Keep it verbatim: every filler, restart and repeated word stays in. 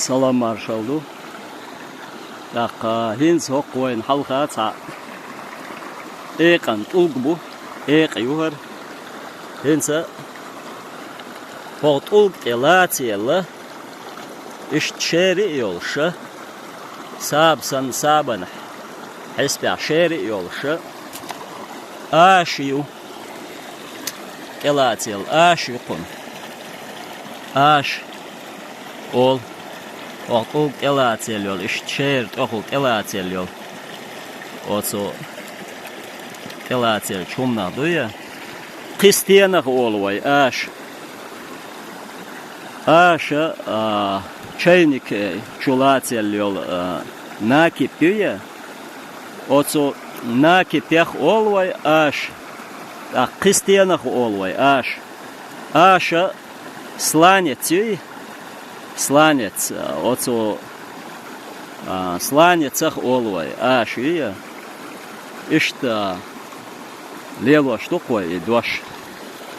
Салам маршалла ду. ТӀаккха хӀинца хӀокху вайна хьалха цхьа экъан тӀулг бу, экъа ю хӀара. ХӀинца хӀокху тӀулга тӀе лаца елла, иштта шера а йолуша, саба санна сабанахь хьесапехь шера а йолуша, аша ю. ТӀелацаелла аша ю кхунна. Аша олу. Оха тӀулг тӀелацаелла йолу, иштта шера тӀехула тӀелацаелла йолу. Оцу тӀелацаеллачу хӀуманах дуй я? Кхистенах олу вай аша. Аша, а, чайник, э, чу лацаелла йолу, а, накип ю я? Оцу накипех олу вай аша. ТӀаккха кхистенах олу вай аша. Аша сланец юй? Сланец, а, оцу, а, сланецах олу вай аша юй я? Иштта лелош ду-кх вай и дош.